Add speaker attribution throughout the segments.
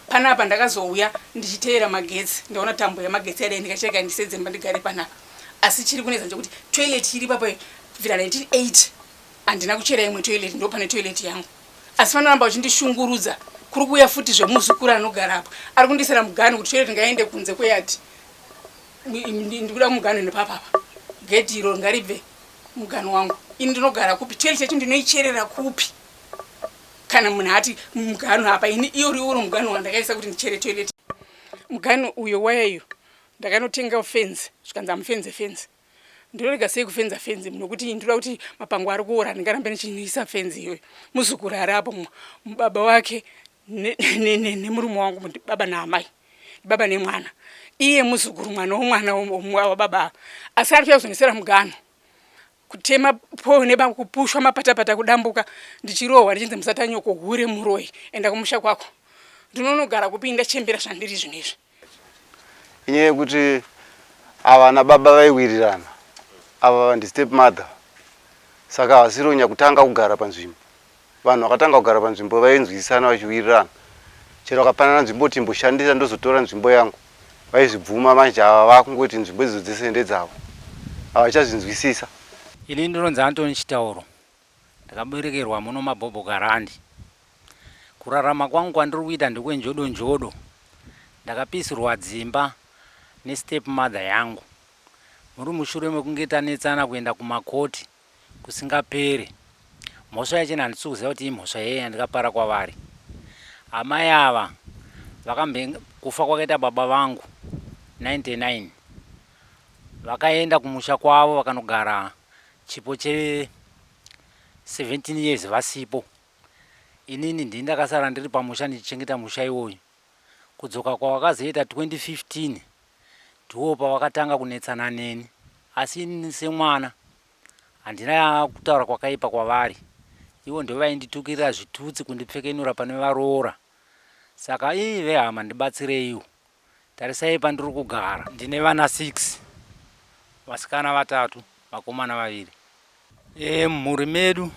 Speaker 1: Panapa ndakazouya ndichiteera magetsi ndaona tambo yemagetsi yadai ndikacheka ndisedze mba ndigare panapa asi chiri kunetsa ndechekuti toilet iri ipapo kubvira 1980 handina kuchera imwe toilet ndo pane toilet yangu asi vanoramba vachindishungurudza kuri kuuya futi zvemuzukuru anogara apo ari kundisira mugano kuti toilet ngaende kunze kweyadhi ndikuda mugano nepapapa gedhi iro ngaribve mugano wangu ini ndinogara kupi toilet yacho ndinoicherera kupi kana munhu ati mugano apa ini iyo uri mugano wandakaisa kuti ndichere toilet mugano uyo waya iyo ndakanotenga fenzi zvikanzi amufenze fenzi ndinorega sei kufenza fenzi nokuti ndinoda kuti mapango ari kuora ndingarambe ndichiisa fenzi iyoyo muzukuru ari apo mubaba wake nemurume wangu baba naamai baba nemwana iye muzukuru mwana womwana wababa asi ari kuya kuzonisera mugano kutema po neba kupushwa mapatapata kudambuka ndichirohwa ndichinzi musatanyoko hure muroyi enda kumusha kwako ndinonogara kupi ndachembera zvandiri zvino izvi
Speaker 2: inyaya yekuti ava nababa vaiwirirana ava ndi step mother saka havasiri nyakutanga kugara panzvimbo Vanhu vakatanga kugara panzvimbo vainzwisisana vachiwirirana. Chero vakapanana nzvimbo kuti imboshandisa ndozotora nzvimbo yangu vaizvibvuma manje ava vakungoti nzvimbo idzo dzese ndedzavo havachazvinzwisisa.
Speaker 3: Ini ndinonzi Antony Chitauro, ndakaberekerwa muno Mabhobho Garandi. Kurarama kwangu kwandiri kuita ndekwenjodo-njodo. Ndakapisirwa dzimba nestep mother yangu muri mushure mekunge tanetsana kuenda kumakoti kusingapere. Mhosva yachena handisi kuziva kuti imhosva yei yandikapara kwavari. Amai ava vakambe kufa kwakaita baba vangu 99 vakaenda kumusha kwavo vakanogara chipo che 17 years vasipo. Inini ndini ndakasara ndiri pamusha ndichichengeta musha iwoyu. Kudzoka kwavakazoita 2015 ndiwo pavakatanga kunetsana neni asi inini semwana handina kutaura kwakaipa kwavari. Ivo ndivo vainditukirira zvitutsi kundipfekenura pane varoora. Saka ii vehama ndibatsireiwo. Tarisai pandiri kugara. Ndine vana 6, vasikana vatatu, vakomana vaviri. E, mumhuri medu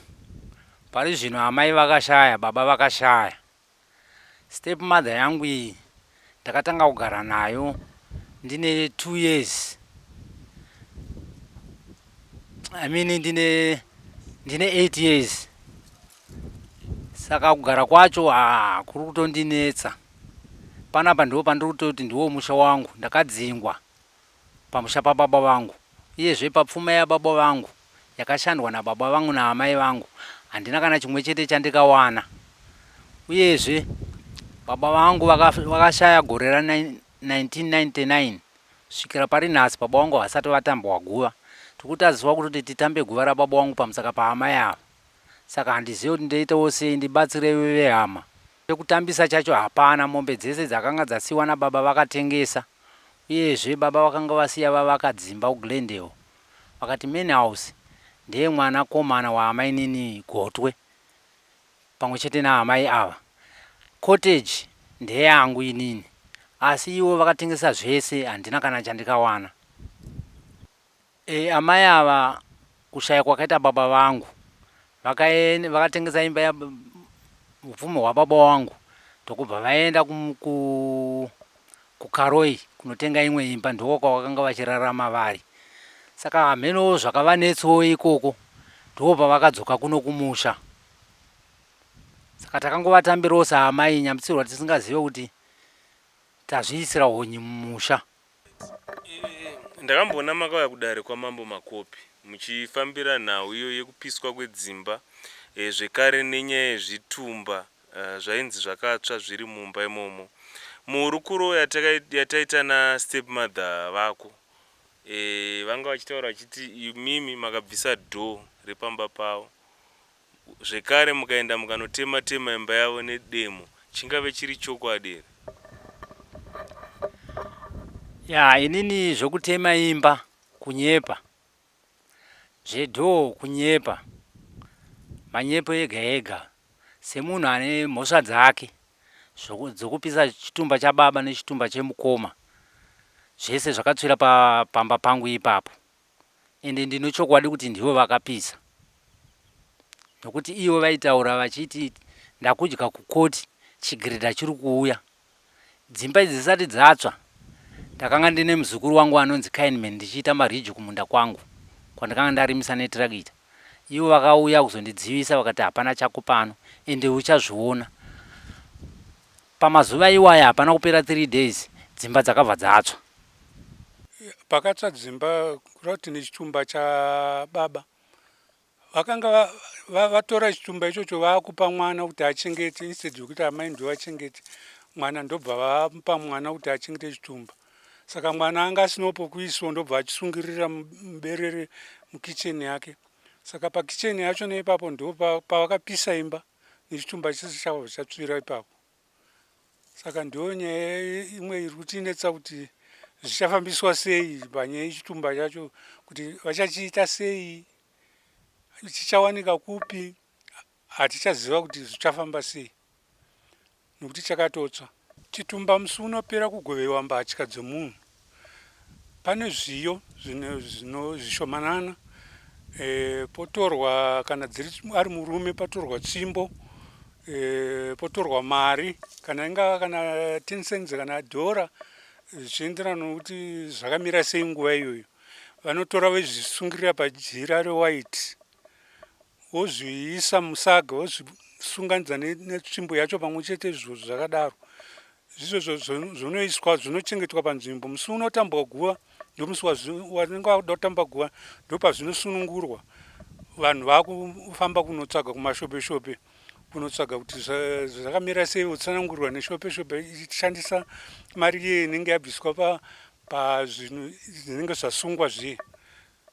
Speaker 3: pari zvino amai vakashaya, baba vakashaya. Step mother yangu iyi ndakatanga kugara nayo ndine 2 years I mean ndine ndine 8 years saka kugara kwacho haa kuri kutondinetsa panapa ndipo pandiri kutoti ndiwo musha wangu ndakadzingwa pamusha pababa vangu uyezve papfuma yababa vangu yakashandwa nababa vangu naamai vangu handina kana chimwe chete chandikawana uyezve baba vangu vakashaya gore ra 1999 svikira pari nhasi baba vangu havasati vatambwa guva tikutadziswa kutoti titambe guva rababa vangu pamusaka paamai ava saka handizive kuti ndoitawo sei ndibatsireiwo vehama chekutambisa chacho hapana mombe dzese dzakanga dzasiwa nababa vakatengesa Uyezve baba vakanga vasiya vavaka dzimba kuGlendale vakati main house ndeye mwana komana waamainini Gotwe pamwe chete naamai ava. Cottage ndeyangu inini asi ivo vakatengesa zvese handina kana chandikawana. E, amai ava kushaya kwakaita baba vangu vakatengesa imba ya upfumi hwababa wangu ndokubva vaenda kuKaroi kunotenga imwe imba ndiko kwavakanga vachirarama vari. Saka hamenowo zvakavanetsawo ikoko ndipo pavakadzoka kuno kumusha. Saka takangovatambirawo saamai Nyamtsirwa tisingazive kuti tazviisira honyi mumusha.
Speaker 4: Ndakamboona makauya kudare kwaMambo Makope muchifambira nhau iyo yekupiswa kwedzimba zvekare nenyaya yezvitumba zvainzi zvakatsva zviri mumba imomo. Muhurukuro yataita nastepmother vako vanga vachitaura vachiti imimi makabvisa door repamba pavo Zvekare mukaenda mukanotema tema imba yavo nedemo chingave chiri chokwadi here?
Speaker 3: Yaa inini zvekutema imba kunyepa, zvedoor kunyepa, manyepo ega ega. Semunhu ane mhosva dzake dzekupisa chitumba chababa nechitumba chemukoma zvese zvakatsvira pamba pangu ipapo. Ende ndino chokwadi kuti ndivo vakapisa nokuti ivo vaitaura vachiti ndakudya kukoti chigiredha chiri kuuya. Dzimba idzi dzisati dzatsva, ndakanga ndine muzukuru wangu anonzi Kindman ndichiita mariji kumunda kwangu kwandakanga ndarimisa netirakita. Ivo vakauya kuzondidzivisa vakati hapana chako pano ende uchazviona. Pamazuva iwaya hapana kupera 3 days dzimba dzakabva dzatsva.
Speaker 5: Pakatsva dzimba kureva kuti nechitumba chababa Vakanga vatora chitumba ichocho vakupa mwana kuti achengete instead yekuti amai ndovachengete mwana ndobva vamupa mwana kuti achengete chitumba. Saka mwana anga asinawo pokuiswa ndobva achisungirira muberere mukitchen yake. Saka pakitchen yacho neipapo ndopavakapisa imba nechitumba chese chakabva chatsvira ipapo. Saka ndiyo nyaya imwe iri kutinetsa kuti zvichafambiswa sei panyaya yechitumba chacho kuti vachachiita sei, chichawanika kupi, hatichaziva kuti zvichafamba sei nokuti chakatotsva. Chitumba musi unopera kugovewa mbatya dzemunhu Pane zviyo zvishomanana potorwa kana dziri ari murume patorwa tsvimbo potorwa mari kana ingava kana 10 cents kana dhora zvichienderana nokuti zvakamira sei nguva iyoyo. Vanotora vozvisungirira pajira rewhite wozviisa musaga wozvisunganidza netsvimbo yacho pamwe chete izvozvo zvakadaro. Izvozvo zvinoiswa zvinochengetwa panzvimbo musi unotambwa guva ndomusi wanenge wakuda kutamba guva ndopazvinosunungurwa vanhu vakufamba kunotsvaga kumashope shope kunotsvaga kuti zvakamira sei votsanangurirwa neshope shope ichishandisa mari iye inenge yabviswa pazvinhu zvinenge zvasungwa zviye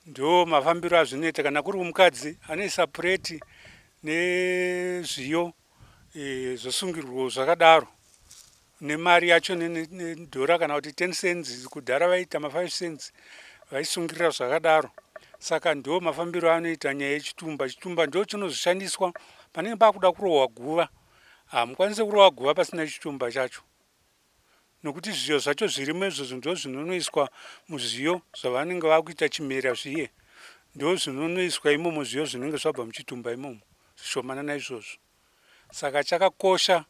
Speaker 5: ndo mafambiro azvinoita kana kuri kumukadzi anoisa pureti nezviyo e, zvosungirwa zvakadaro nemari yacho nedhora kana kuti 10 cents kudhara vaiita ma5 cents vaisungirira zvakadaro saka ndo mafambiro anoita nyaya yechitumba chitumba ndo chinozoshandiswa panenge pakuda kurohwa guva hamukwanise kurohwa guva pasina chitumba chacho nokuti zviyo zvacho zvirimo izvozvo ndozvinonoiswa muzviyo zvavanenge vakuita chimera zviye ndozvinonoiswa imomo zviyo zvinenge zvabva muchitumba imomo zvishomanana izvozvo saka chakakosha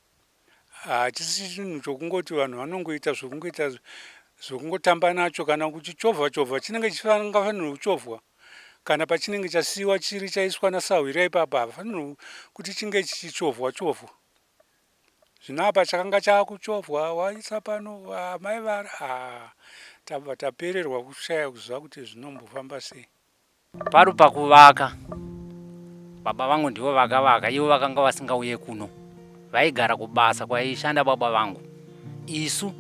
Speaker 5: hachisi chinhu chokungoti vanhu vanongoita zvokungoita zvokungotamba nacho kana kuchichovha chovha chinenge chifanira kuchovhwa kana pachinenge chasiiwa chiri chaiswa nasahwira ipapa hapafanirwi kuti chinge chichichovhwa chovhwa Zvino apa chakanga chakuchovhwa waisa pano amai vari ah, tabva tapererwa kushaya kuziva kuti zvinombofamba sei.
Speaker 3: Pari pakuvaka baba vangu ndivo vakavaka, ivo vakanga vasingauye kuno, vaigara kubasa kwaishanda baba vangu. Isu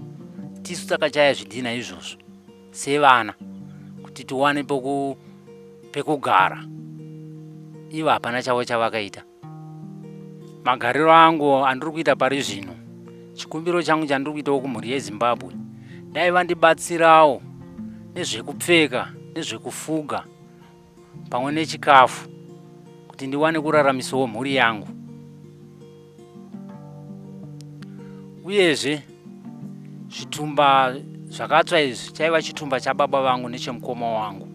Speaker 3: tisu takachaya zvidhina izvozvo sevana kuti tiwane pekugara, ivo hapana chavo chavakaita. Magariro angu andiri kuita pari zvino, chikumbiro changu chandiri kuitawo kumhuri yeZimbabwe, dai vandibatsirawo nezvekupfeka nezvekufuga pamwe nechikafu kuti ndiwane kuraramisawo mhuri yangu. Uyezve zvitumba zvakatsva izvi chaiva chitumba chababa vangu nechemukoma wangu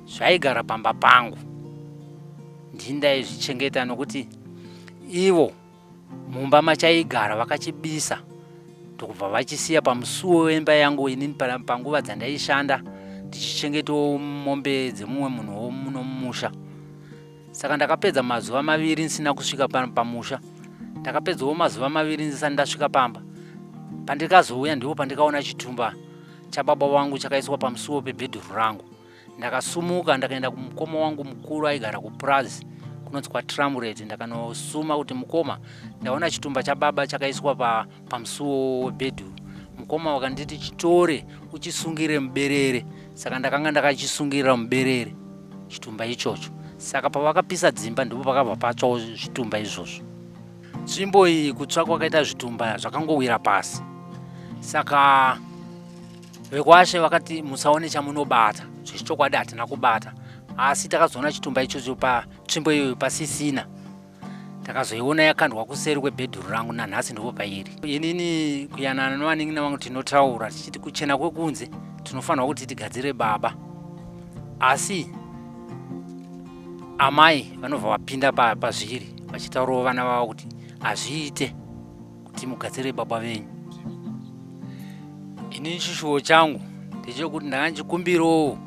Speaker 3: zvaigara pamba pangu. Ndini ndaizvichengeta nokuti ivo mumba machaigara vakachibisa ndokubva vachisiya pamusuwo wemba yangu inini panguva dzandaishanda ndichichengetawo mombe dzemumwe munhu womuno mumusha saka ndakapedza mazuva maviri ndisina kusvika pamusha ndakapedzawo mazuva maviri ndisati ndasvika pamba pandikazouya ndipo pandikaona chitumba chababa vangu chakaiswa pamusuwo pebhedhuru rangu Ndakasumuka ndakaenda kumukoma wangu mukuru aigara kupurazi kunonzi kwaTramurate ndakanosuma kuti mukoma ndaona chitumba chababa chakaiswa pa, pamusuwo webhedhuru mukoma wakanditi chitore uchisungire muberere saka ndakanga ndakachisungirira muberere chitumba ichocho saka pavakapisa dzimba ndipo pakabva patsvawo zvitumba izvozvo tsvimbo iyi kutsva kwakaita zvitumba zvakangowira pasi saka Vekwashe vakati musaone chamunobata, zvechokwadi hatina kubata, asi takazoona chitumba ichocho patsvimbo iyoyo pasisina. Takazoiona yakandwa kuseri kwebhedhuru rangu nanhasi ndipo pairi. Inini kuyanana nevanin'ina vangu tinotaura tichiti kuchena kwekunze tinofanirwa kuti tigadzire baba, asi amai vanobva vapinda pazviri vachitaurawo vana vavo kuti hazviite kuti mugadzire baba venyu. Ini chishuwo changu ndechekuti ndanga ndichikumbirawo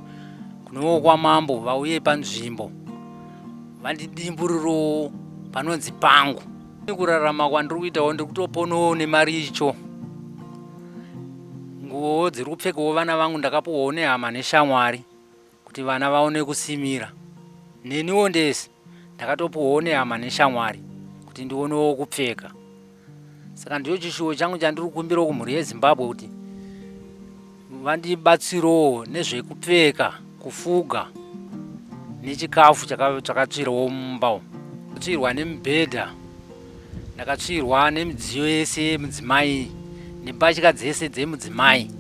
Speaker 3: kunewo kwamambo vauye panzvimbo vandidimburirowo panonzi pangu. Kurarama kwandiri kuitawo ndiri kutoponawo nemaricho. Nguwowo dziri kupfekawo vana vangu ndakapuwawo nehama neshamwari kuti vana vaone kusimira. Neniwo ndese ndakatopuwawo nehama neshamwari kuti ndionewo kupfeka. Saka ndiyo chishuwo changu chandiri kukumbirawo kumhuri yeZimbabwe kuti vandibatsirewo nezvekupfeka, kufuga nechikafu chakatsvirwawo mumba umu. Ndakatsvirwa nemibhedha, ndakatsvirwa nemidziyo yese yemudzimai nembatya dzese dzemudzimai.